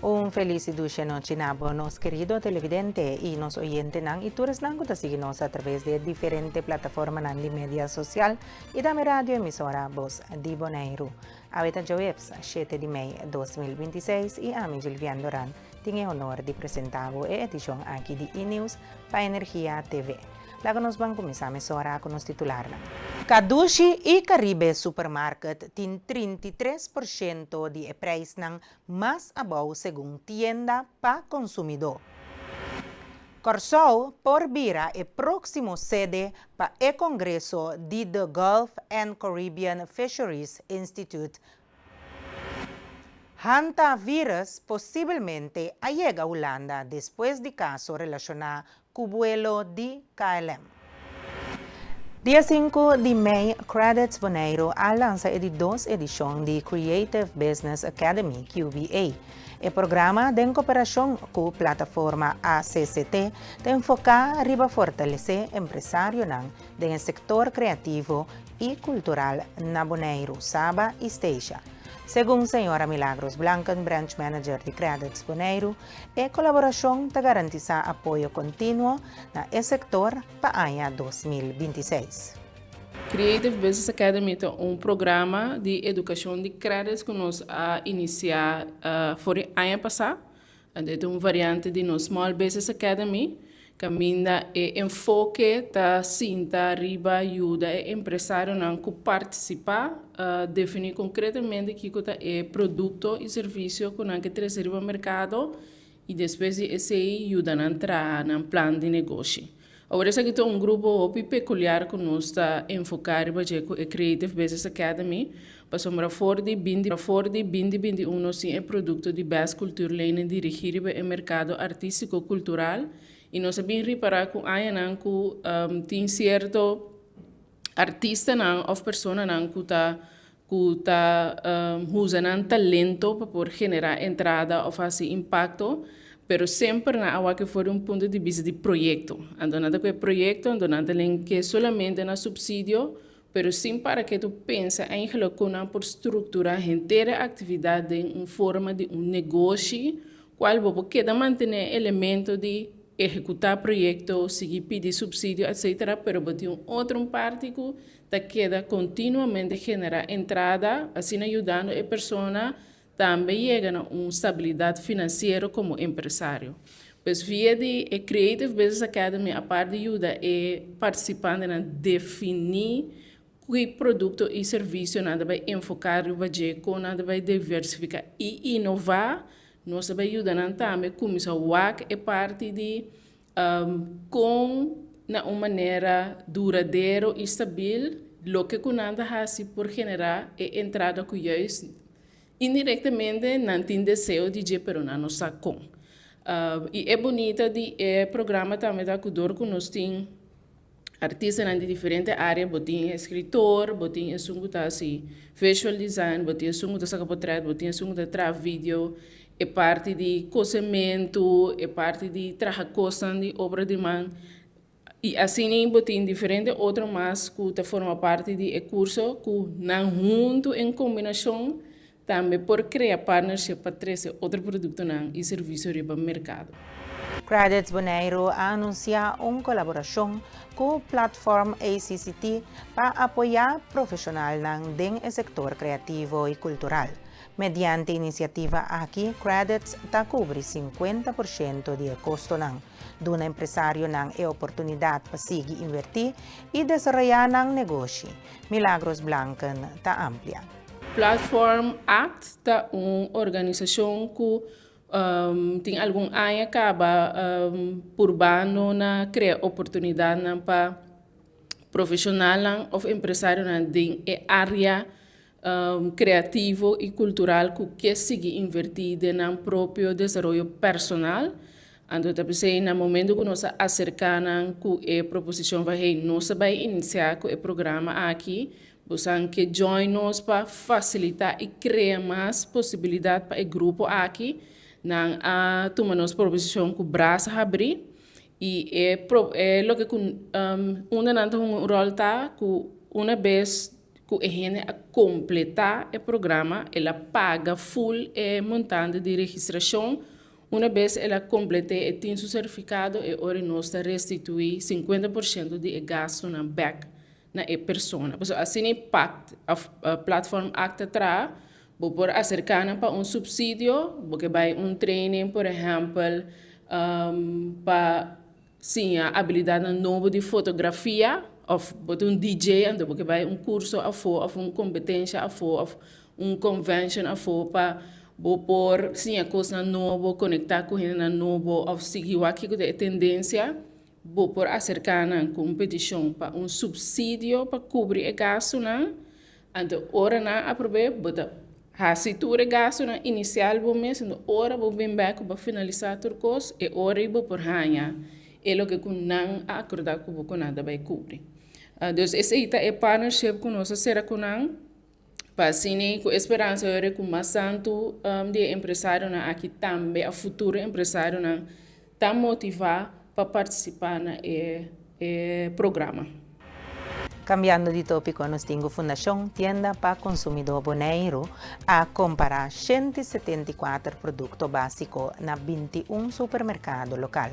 Un felis i dushi anochi na bo, nos kerido televidente i nos oyentenan i tur esnan ku ta sigui nos a traves di e diferente plataformanan di media sosial i tambe radio emisora Bos di Boneiru. Awe ta djaweps, shete di mei 2026 i ami Gilvian Doran tin e honor di presentá bo e edishon aki di E-News pa Energia TV. Laga nos ban kuminsá mesora ku nos titularnan. Kadushi i Caribe Supermarket tin 33% di e preisnan mas abou segun Tienda pa Konsumidó. Kòrsou por bira e próksimo sede pa e kongreso di The Gulf and Caribbean Fisheries Institute. Hantavirus posibelmente a yega Hulanda despues di kaso relashoná ku buelo di KLM. Dia 5 di mei Credits Boneiru a lansa e di dos edishon di Creative Business Academy, QBA. E programa, den koperashon ku plataforma ACCT, ta enfoká riba fortalesé empresarionan den e sektor kreativo i kultural na Boneiru, Saba i Statia. Segun señora Milagros Blanken, branch manager di Credits Boneiru, e kolaborashon ta garantisá apoyo kontinuo na e sektor pa aña 2026. Creative Business Academy ta un programa di edukashon di credits ku nos a inisiá for di aña pasá. E ta un variante di nos Small Business Academy, kaminda e enfoke ta sinta riba yuda e empresarionan ku partisipá definí konkretamente kiko ta e produkto i servisio ku nan ke trese riba merkado i despues di esei yuda nan traha nan plan di negoshi. Awor esaki ta un grupo hopi pekuliar ku nos ta enfoká riba dje ku e Creative Business Academy, pasobra for di binti for di binti 21 nos tin e produkto di Best Cultuurlenen dirigí riba e merkado artístiko kultural i nos a bin ripará ku añanan ku tin sierto artistanan òf personanan ku ta usa nan talento pa por generá entrada òf hasi impakto, pero semper nan a wak for di un punto di bista di proyekto. Anto nan ta ku e proyekto, anto nan ta ke solamente na supsidio, pero sin para ku pensa eigenlijk kon nan por strukturá henter e aktividat den un forma di un negoshi, kual bo por keda mantené elemento di ehekutá proyekto, sigui pidi supsidio, etc., pero bo tin un otro parti ku ta keda kontinuamente generá entrada, asina yudando e persona tambe yega na un stabilidat finansiero komo empresario. Pues via di e Creative Business Academy, aparte di yuda e partisipantenan definí ki produkto i servisio nan ta bai enfoká riba dje, kon nan ta bai diversifiká i inová, nos ta bai yuda nan tambe kuminsá wak e parti di kon na un manera duradero i stabil loke ku nan ta hasi por generá e entrada ku juist indirektamente nan tin deseo di dje, pero nan no sa kon. I e bunita di e programa tambe ta ku dor ku nos tin artistanan di diferente área, bo tin eskritor, bo tin esun ku ta hasi visual design, bo tin esun ku ta saka portret, bo tin esun ku ta traha video, e parti di kosementu, e parti di traha kosnan di obra di man. I asina bo tin diferente otro mas ku ta forma parti di e kurso ku nan huntu en kombinashon tambe por krea partnership pa trese otro produktonan i servisio riba merkado. Credits Boneiru a anunsiá un kolaborashon ku Platform ACCT pa apoyá profeshonalnan den e sektor kreativo i kultural. Mediante e inisiativa aki, Credits ta kubri 50% di e kostonan. Duna empresarionan e oportunidat pa sigui invertí i desaroyá nan negoshi. Milagros Blanken ta amplia. Platform ACT ta un organisashon ku tin algun aña kaba purbando na krea oportunidatnan pa profeshonalnan òf empresarionan den e área kreativo i kultural ku ke sigui invertí den nan propio desaroyo personal. Anto ta p'esei na momento ku nos a aserká nan ku e proposishon pa hey, nos ta bai inisiá ku e programa aki, bosan ke join nos pa fasilitá i krea mas posibilidat pa e grupo aki, nan a tuma nos proposishon ku brasa habrí i e loke ku unda nan ta hunga un ròl ta ku una bes. Ku e hende a kompletá e programa, el a paga ful e montante di registrashon. Una bes el a komplet'é e tin su sertifikado, e ora nos ta restituí 50% di e gastunan bèk na e persona. Pasobra asina e pact òf Platform Act ta traha, bo por aserká nan pa un supsidio, bo ke bai un training por ehèmpel pa siña abilidatnan nobo di fotografia òf bo ta un DJ anto bo ke bai un kurso afó òf un kompetensha afó òf un convention afó pa bo por siña kosnan nobo, konektá ku hendenan nobo òf sigui wak kiko ta e tendensia, bo por aserká nan ku un petishon pa un supsidio pa kubri e gastunan. Anto ora nan aprob'é bo ta hasi tur e gastunan inisial bo mes, anto ora bo bin bèk ku bo a finalisá tur kos, e ora ei bo por haña e loke ku nan a akordá ku bo ku nan ta bai kubri. Dus esei ta e partnership ku nos a sera ku nan pa asina ku e speransa ora ku mas tantu di e empresarionan aki tambe a futuro empresarionan ta motivá pa partisipá na e programa. Kambiando di tópiko, nos tin ku Fundashon Tienda pa Konsumidó Boneiru a kompará 174 produkto básiko na 21 supermerkado lokal.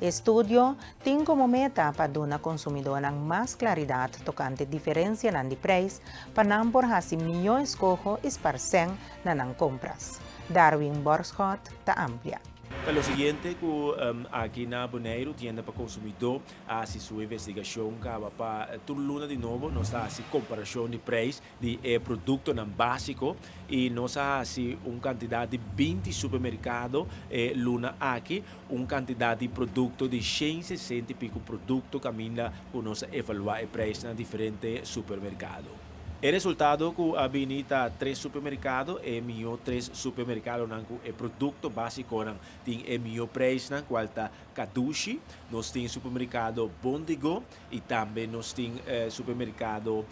E estudio tin komo meta pa duna konsumidónan mas klaridat tokante diferensianan di preis pa nan por hasi mihó eskoho i spar sèn na nan kompras. Darwin Borschot ta amplia. Ta lo siguiente ku aki na Boneiru Tienda pa Konsumidó a hasi su investigashon kaba pa tur luna di nobo nos ta hasi komparashon di preis di e produktonan básiko i nos a hasi un kantidat di 20 supermerkado e luna aki, un kantidat di produkto di 160 i piku produkto kaminda ku nos a evaluá e preis na diferente supermerkado. E resultado ku a bini ta tres supermerkado, e mihó tres supermerkadonan ku e produkto básikonan tin e mihó preisnan kual ta Kadushi, nos tin supermerkado Bondigo i tambe nos tin supermerkado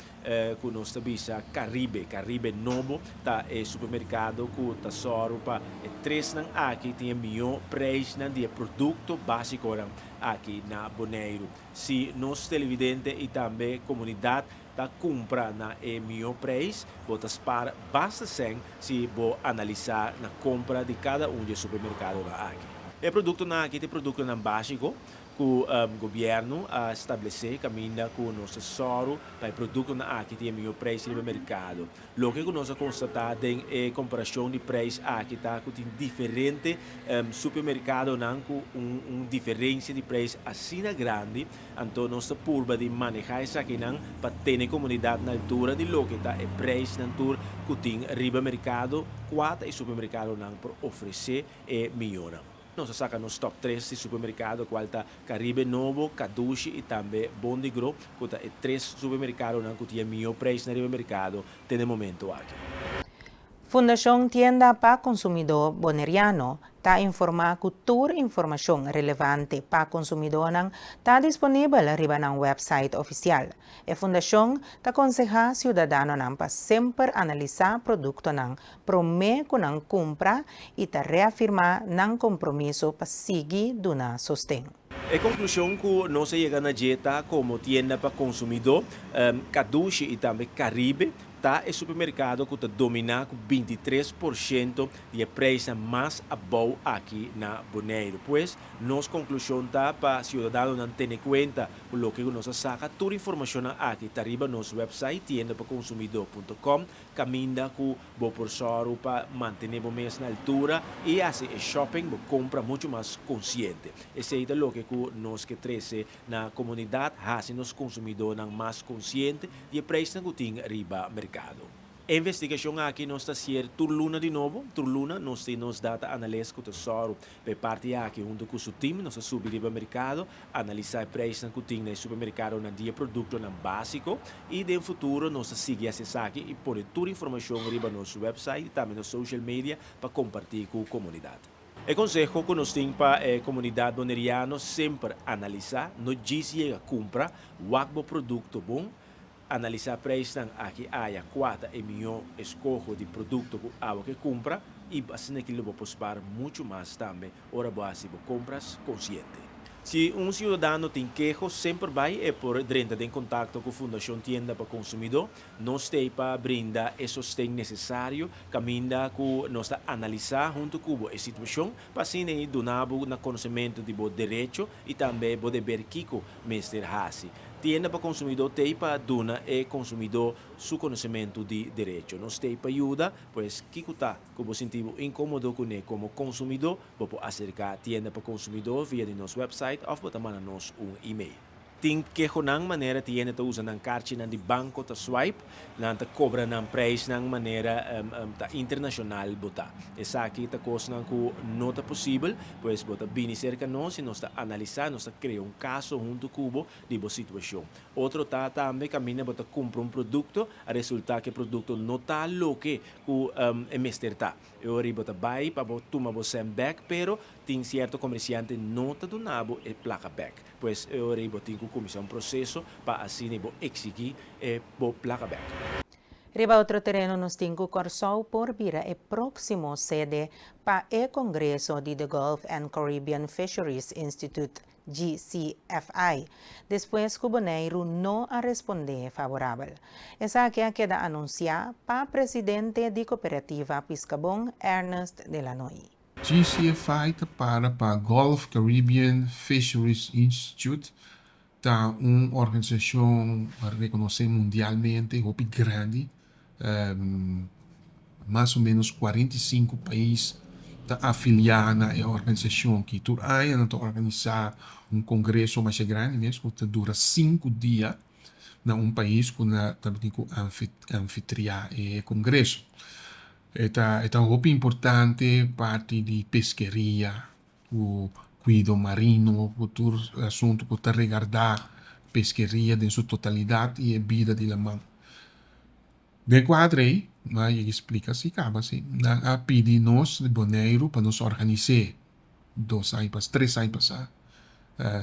ku nos ta bisa Caribe. Caribe Nobo ta e supermerkado ku ta sòru pa e tresnan aki tin e mihó preisnan di e produkto básikonan aki na Boneiru. Si nos televidente i tambe komunidat ta kumpra na e mihó preis, bo ta spar basta sèn si bo analisá na kompra di kada un di e supermerkadonan aki. E produktonan aki ta e produktonan básiko ku gobièrnu a stablesé kaminda ku nos ta sòru pa e produktonan aki tin e mihó preis riba merkado. Loke ku nos a konstatá den e komparashon di preis aki ta ku tin diferente supermerkadonan ku un diferensia di preis asina grandi. Anto nos ta purba di manehá esakinan pa tene komunidat na altura di loke ta e preisnan tur ku tin riba merkado, kua ta e supermerkadonan por ofresé e miónan. Nos a saka nos top tres di supermerkado kual ta Caribe Nobo, Kadushi i tambe Bondigro ku ta e tres supermerkadonan ku tin e mihó preisnan riba merkado te na e momento aki. Fundashon Tienda pa Konsumidó Boneriano ta informá ku tur informashon relevante pa konsumidónan ta disponibel riba nan wèpsait ofisial. E fundashon ta konsehá siudadanonan pa semper analisá produktonan promé ku nan kumpra i ta reafirmá nan kompromiso pa sigui duna sosten. E konklushon ku nos a yega na dje ta komo tienda pa konsumidó, Kadushi i tambe Caribe ta e supermerkado ku ta dominá ku 23% di e preisnan mas abou aki na Boneiru. Pues, nos konklushon ta pa siudadanonan tene kuenta ku loke ku nos a saka. Tur informashonnan aki ta riba nos wèpsait tiendapakonsumidó.com kaminda ku bo por sòru pa mantené bo mes na altura i hasi e shopping, bo kompra muchu mas konsiente. Esei ta loke ku nos ke trese na komunidat, hasi nos konsumidónan mas konsiente di e preisnan ku tin riba merkado. E investigashon aki nos ta hasier tur luna di nobo. Tur luna nos tin nos data analist ku ta sòru pa e parti aki huntu ku su tim. Nos ta subi riba merkado, analisá e preisnan ku tin na e supermerkadonan di e produktonan básiko i den futuro nos ta sigui hasi esaki i pone tur informashon riba nos wèpsait i tambe nos social media pa kompartí ku komunidat. E konseho ku nos tin pa e komunidat boneriano, semper analisá, no djis yega kumpra, wak bo produkto bon, analisá preisnan aki aya kua ta e mihó eskoho di produkto ku abo ke kumpra i asina ki lo bo por spar muchu mas tambe ora bo hasi bo kompras konsiente. Si un siudadano tin keho, semper bai e por drenta den kontakto ku Fundashon Tienda pa Konsumidó. Nos t'ei pa brinda e sosten nesesario kaminda ku nos ta analisá huntu ku bo e situashon pa asina ei duna bo na konosementu di bo derecho i tambe bo deber kiko mester hasi. Tienda pa Konsumidó t'ei pa duna e konsumidó su konosementu di derecho. Nos t'ei pa yuda, pues kiko ta ku bo sinti bo inkómodo kuné komo konsumidó, bo por aserká Tienda pa Konsumidó via di nos website òf bo ta manda nos un email. Tin kehonan manera tienda ta usa nan karchinan di banko ta swipe, nan ta kobra nan preisnan manera ta internashonal bo ta. Esaki ta kosnan ku no ta posibel, pues bo ta bini serka nos i nos ta analisá, nos ta krea un kaso huntu ku bo di bo situashon. Otro ta tambe kaminda bo ta kumpra un produkto, a resultá ku e produkto no ta loke ku e mester ta. E ora ei bo ta bai pa bo tuma bo sèn bèk, pero tin sierto komersiante no ta duna bo e plaka bèk. Pues e ora ei bo tin ku kuminsá un proseso pa asina bo eksigí e bo plaka bèk. Riba otro tereno nos tin ku Kòrsou por bira e próksimo sede pa e kongreso di The Gulf and Caribbean Fisheries Institute, GCFI, despues ku Boneiru no a respondé favorabel. Esaki a keda anunsiá pa presidente di Kooperativa Piskabon, Ernest de Lanoy. GCFI ta para pa Gulf Caribbean Fisheries Institute, ta un organisashon rekonosé mundialmente hopi grandi. Mas o menos 45 pais ta afiliá na e organisashon aki. Tur aña nan ta organisá un kongreso masha grandi mes ku ta dura sinku dia na un pais ku nan ta bin ku anfitriá e kongreso. E ta e ta hopi importante parti di peskeria ku kuido marino ku tur asuntu ku ta regardá peskeria den su totalidat i e bida di laman. Den kuadro ei, nan a yega splika si kaba si nan a pidi nos di Boneiru pa nos organis'é dos aña pas tres aña pasá.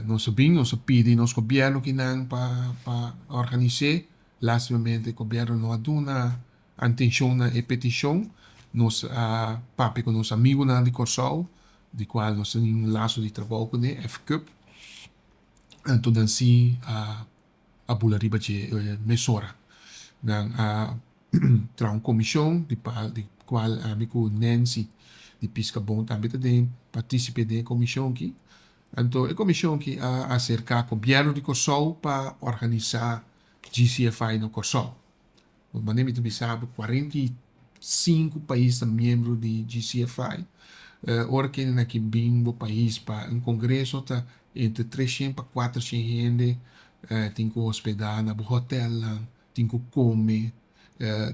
Nos a bin nos a pidi nos gobièrnu kinan pa pa organis'é, lastimamente gobièrnu no a duna Antenshon na e petishon, nos a papia ku nos amigunan di Kòrsou, di kual nos tin un laso di trabou kuné, FCUB. Anto nan si a a bula riba dje mesora. Nan a traha un komishon di di kual ami ku Nancy di Piskabon tambe ta den partisipe den e komishon aki. Anto e komishon aki a aserká gobièrnu di Kòrsou pa organisá GCFI na Kòrsou. Bo manera mi ta bisa bo 45 pais ta miembro di GCFI. Ora kende nan ki bin bo pais pa un kongreso ta entre 300 pa 400 hende tin ku hospedá na bo hotelnan, tin ku kome,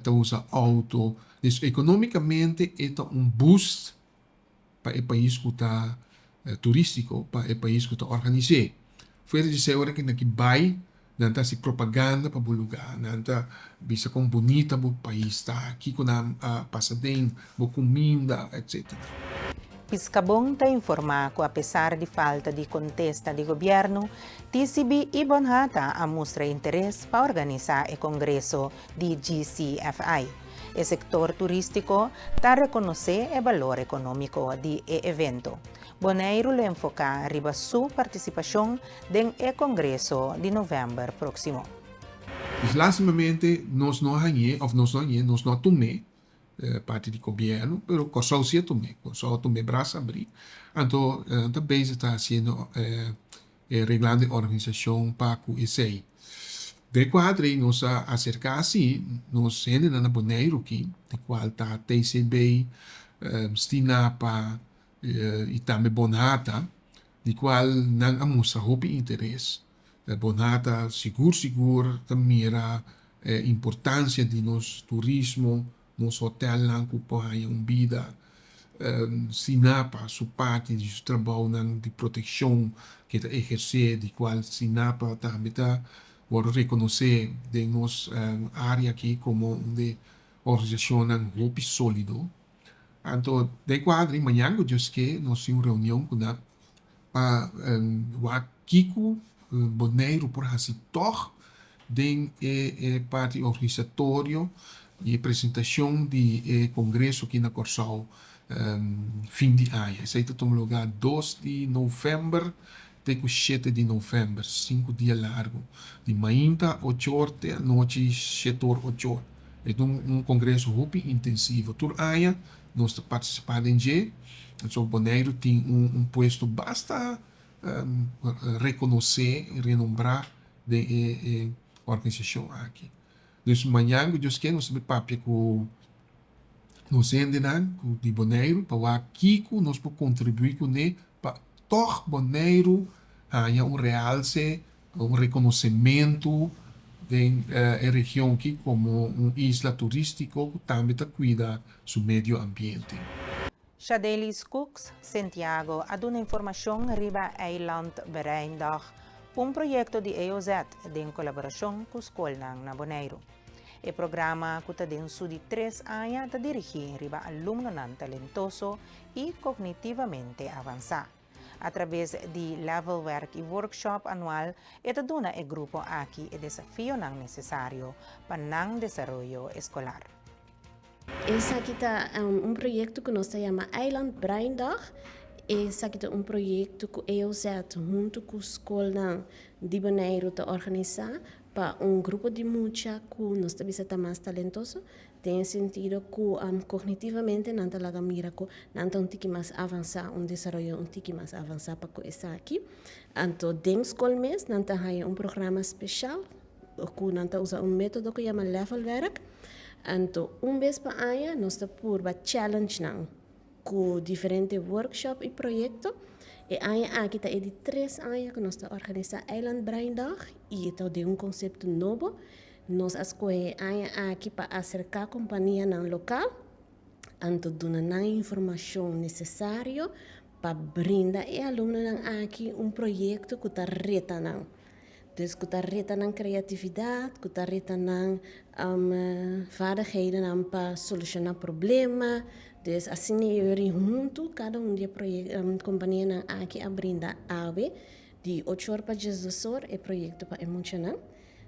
ta usa outo. Dus ekonómikamente e ta un boost pa e pais ku ta turístiko, pa e pais ku ta organis'é. Fuera di esei ora ku nan ki bai, nan ta hasi propaganda pa bo lugá, nan ta bisa kon bunita bo pais ta, kiko nan a pasa den, bo kuminda, etcetera. Piskabon ta informá ku apesar di falta di kontesta di gobièrnu, TCB i Bonhata a mustra interes pa organisá e kongreso di GCFI. E sektor turístiko ta rekonosé e balor ekonómiko di e evento. Boneiru lo enfoká riba su partisipashon den e kongreso di novèmber próksimo. Dus lastimamente nos no a hañ'é òf nos no a hañ'é, nos no a tum'é parti di gobièrnu, pero Kòrsou si a tum'é. Kòrsou a tum'é bras abrí. Anto nan ta bezig ta hasiendo e reglando e organisashon pa ku esei. Den kuadro ei nos a aserká si nos hendenan na Boneiru aki, di kual ta TCB, Stinapa i tambe Bonhata, di kual nan a mustra hopi interes. Bonhata sigur sigur ta mira e importansia di nos turismo, nos hotelnan ku por haña un bida. Stinapa su parti di su trabounan di protekshon ke ta ehersé, di kual Stinapa tambe ta wòrdu rekonosé den nos área aki komo un di organisashonnan hopi sólido. Anto den kuadro ei mañan ku Dios ke nos tin un reunion ku nan pa wak kiko Boneiru por hasi tòg den e parti organisatorio i e presentashon di e kongreso aki na Kòrsou fin di aña. Esei ta tuma lugá 2 di novèmber. te ku shete di novèmber, sinku dia largu, di mainta ocho or te anochi shete or ocho or. E ta un kongreso hopi intensivo. Tur aña nos ta partisipá den dje. So Boneiru tin un puesto basta rekonosé i renombrá den e organisashon aki. Dus mañan ku Dios ke nos ta bai papia ku nos hendenan ku di Boneiru pa wak kiko nos por kontribuí kuné pa tòg Boneiru haña un realse, un rekonosementu den e region aki komo un isla turístiko ku tambe ta kuida su medio ambiente. Shadelis Cooks Sentiago a duna informashon riba Eiland Bereindag, un proyekto di EOZ den kolaborashon ku skolnan na Boneiru. E programa ku ta den su di tres aña ta dirigí riba alumnonan talentoso i kognitivamente avansá. Atrabes di levelwerk i workshop anual e ta duna e grupo aki e desafionan nesesario pa nan desaroyo eskolar. Esaki ta un proyekto ku nos ta yama Eiland Breindag. Esaki ta un proyekto ku EOZ huntu ku skolnan di Boneiru ta organisá pa un grupo di mucha ku nos ta bisa ta mas talentoso, den e sentido ku kognitivamente nan ta laga mira ku nan ta un tiki mas avansá, un desaroyo un tiki mas avansá pa ku esaki. Anto den skol mes nan ta haña un programa speshal ku nan ta usa un método ku yama levelwerk. Anto un bes pa aña nos ta purba challenge nan ku diferente workshop i proyekto. E aña aki ta e di tres aña ku nos ta organisá Eiland Breindag i e ta den un konsepto nobo. Nos a skohe e aña aki pa aserká kompanianan lokal, anto duna nan e informashon nesesario pa brinda e alumnonan aki un proyekto ku ta reta nan. Dus ku ta reta nan kreatividat, ku ta reta nan vaardighedennan pa solushoná problema. Dus asina e yori huntu kada un di e kompanianan aki a brinda awe di ocho or pa diesdos or e proyekto pa e muchanan.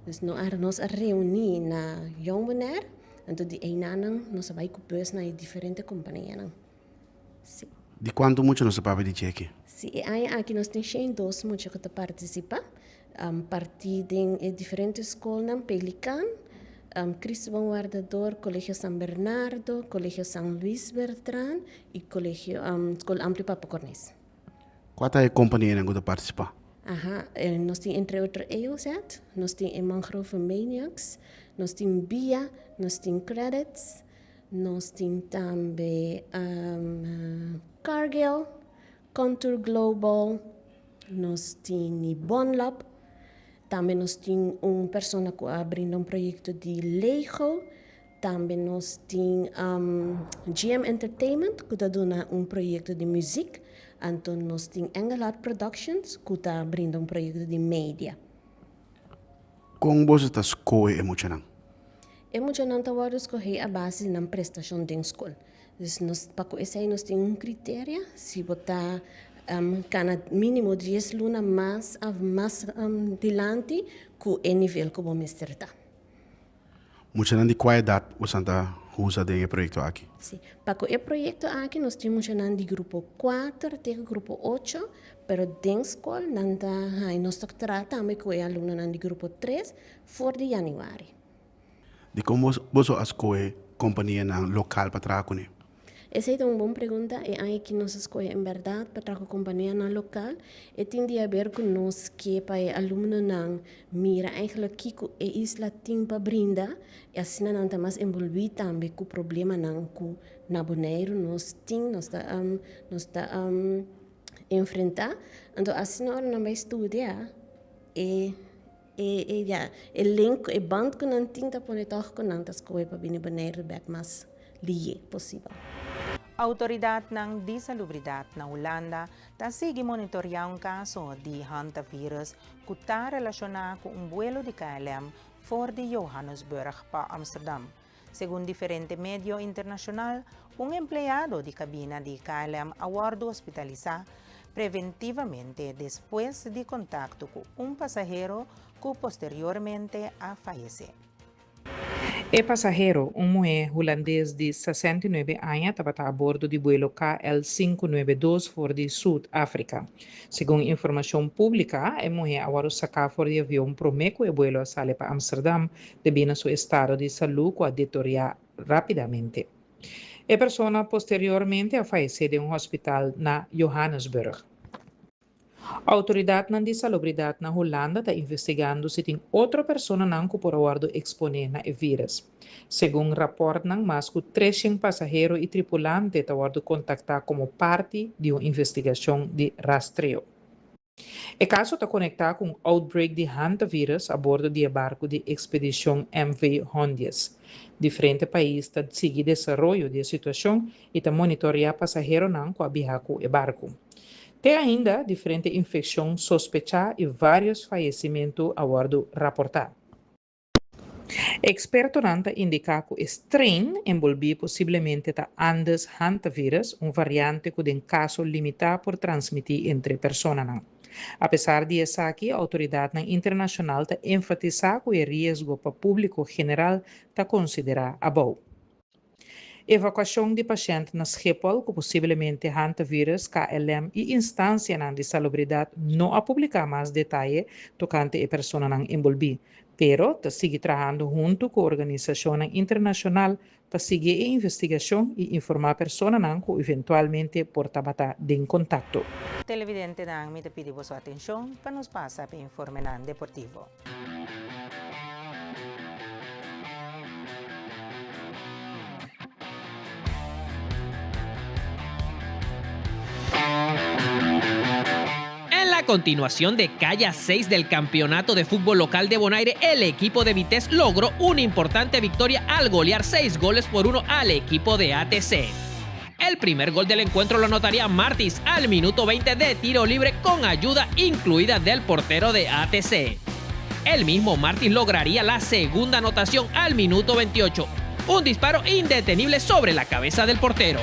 Dus nos a reuní na Jong Bonaire, anto di einanan nos a bai ku bus na e diferente kompanianan. Si. Di kuantu mucha nos ta papia di djeki? Si, e aña aki nos tin 102 mucha ku ta partisipá, partí den e diferente skolnan, Pelikaan, Cristo Bon Wardador, Kolegio San Bernardo, Kolegio San Luis Bertran i Kolegio Skol Amplio Papa Cornes. Kua ta e kompanianan ku ta partisipá? Aha, nos tin entre otro EOZ, nos tin e Mangrove Maniacs, nos tin Bia, nos tin Credits, Nos tin tambe Cargill, Contour Global, nos tin Bonlab, tambe nos tin un persona ku a brinda un proyekto di Lego, tambe nos tin GM Entertainment ku ta duna un proyekto di muzik, anto nos tin Engelhard Productions ku ta brinda un proyekto di media. Kon boso ta skohe e muchanan? E muchanan ta wòrdu skohé a base di nan prestashon den skol. Dus nos pa ku esei nos tin un kriteria, si bo ta kana mínimo dies luna mas mas dilanti ku e nivel ku bo mester ta. Muchanan di kua edat bosan ta usa den e proyekto aki? Si, pa ku e proyekto aki nos tin muchanan di grupo kuater te ku grupo ocho, pero den skol nan ta haña nos ta traha tambe ku e alumnonan di grupo tres for di yanüari. Dikon boso a skohe kompanianan lokal pa traha kuné? Esei ta un bon pregunta. E aña aki nos a skohe en bèrdat pa traha ku kompanianan lokal. E tin di haber ku nos ke pa e alumnonan mira eigentlik kiko e isla tin pa brinda i asina nan ta mas enbolbí tambe ku problemanan ku na Boneiru nos tin, nos ta nos ta enfrentá. Anto asina ora nan bai studia e E e ya, e link, e band ku nan tin ta pone tòg ku nan ta skohe pa bini Boneiru bèk mas liye posibel. Outoridatnan di salubridat na Hulanda ta sigui monitoriá un kaso di hantavirus ku ta relashoná ku un buelo di KLM for di Johannesburg pa Amsterdam. Segun diferente medio internashonal, un empleado di kabina di KLM a wòrdu hospitalisá preventivamente despues di kontakto ku un pasahero ku posteriormente a fayesé. E pasahero, un muhé hulandes di 69 aña, tabata a bordo di buelo KL 592 for di Sud Afrika. Segun informashon públika, e muhé a wòrdu saká for di avion promé ku e buelo a sali pa Amsterdam debí na su estado di salú ku a detoriá rápidamente. E persona posteriormente a fayesé den un hospital na Johannesburg. Outoridatnan di salubridat na Hulanda ta investigando si tin otro personanan ku por a wòrdu eksponé na e vírus. Segun rapòrtnan mas ku 300 pasahero i tripulante ta wòrdu kontaktá komo parti di un investigashon di rastreo. E kaso ta konektá ku un outbreak di hantavirus a bordo di e barku di ekspedishon MV Hondius. Diferente pais ta sigui desaroyo di e situashon i ta monitoreá pasaheronan ku a biaha ku e barku. Te ainda diferente infekshon sospechá i vários fayesimentu a wòrdu raportá. Ekspertonan ta indiká ku e strain enbolbí posiblemente ta Andes hantavirus, un variante ku den kaso limitá por transmití entre personanan. Apesar di esaki, outoridatnan internashonal ta enfatisá ku e riesgo pa públiko general ta konsiderá abou. Evakuashon di pashènt na Schiphol ku posiblemente hantavirus, KLM i instansianan di salubridat no a publiká mas detaye tokante e personanan enbolbí, pero ta sigui trahando huntu ku organisashonnan internashonal pa sigui e investigashon i informá personanan ku eventualmente por tabata den kontakto. Televidentenan mi ta pidi boso atenshon pa nos pasa pa e informenan deportivo. En la continuación de Calla 6 del Campeonato de Fútbol Local de Bonaire, el equipo de Vitesse logró una importante victoria al golear 6 goles por 1 al equipo de ATC. El primer gol del encuentro lo anotaría Martis al minuto 20 de tiro libre con ayuda incluida del portero de ATC. El mismo Martis lograría la segunda anotación al minuto 28, un disparo indetenible sobre la cabeza del portero.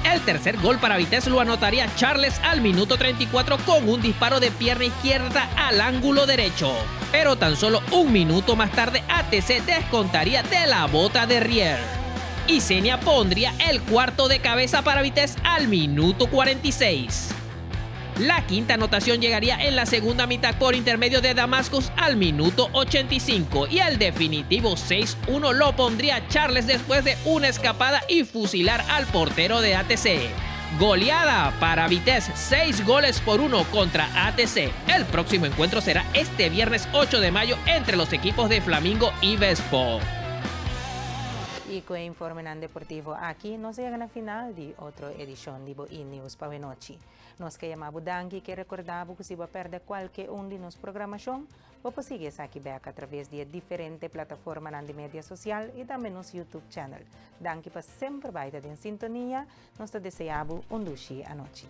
El tercer gol para Vitesse lo anotaría Charles al minuto 34 con un disparo de pierna izquierda al ángulo derecho. Pero tan solo un minuto más tarde ATC descontaría de la bota de Rier. Y Senia pondría el cuarto de cabeza para Vitesse al minuto 46. La quinta anotación llegaría en la segunda mitad por intermedio de Damascus al minuto 85 y el definitivo 6-1 lo pondría Charles después de una escapada y fusilar al portero de ATC. Goleada para Vitesse, 6 goles por 1 contra ATC. El próximo encuentro será este viernes 8 de mayo entre los equipos de Flamingo y Vespo. I ku e informenan deportivo aki nos a yega na final di otro edishon di bo E-News pa awenochi. Nos ke yama bo danki i ke rekorda bo ku si bo a pèrdè kualke un di nos programashon, bo por sigui esaki bèk atraves di e diferente plataformanan di media sosial i tambe nos YouTube channel. Danki pa semper bai ta den sintonia. Nos ta desea bo un dushi anochi.